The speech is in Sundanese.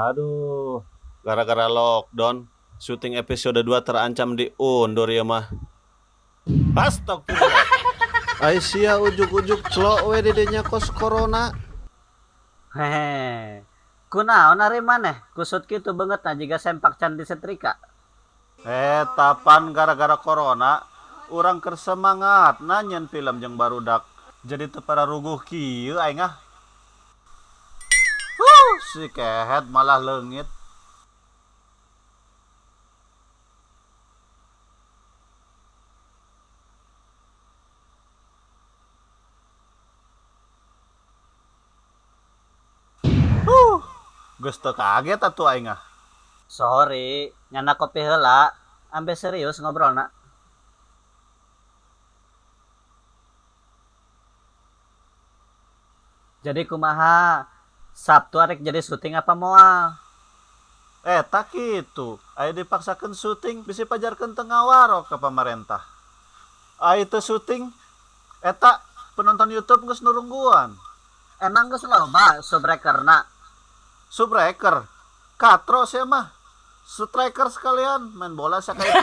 Aduh, gara-gara lockdown, syuting episode 2 terancam diundur ya mah. Astagfirullah. Ai sia ujug-ujug clok we di dinya kos corona. Hehe. Kunaon ari maneh kusut kitu beungeutna jiga sempak can disetrika. Eta pan gara-gara corona, urang keur semangatna nyieun film jeung barudak, jadi teu pararuguh kieu aing ah. Huh, si kehed malah leungit. Huh, geus teu kaget atuh aing ah. Sorry, nyandak kopi heula, ambe serius ngobrolna. Jadi kumaha, Sabtu arek jadi syuting apa moal? Eta kitu, ai dipaksakeun syuting bisi pajarkeun teu ngawaro ka pamarentah. Ai teu syuting, eta penonton youtube geus nurungguan. Emang geus loba subrekerna? Subreker? Katro sia mah. Striker sekalian, main bola sia kaitu.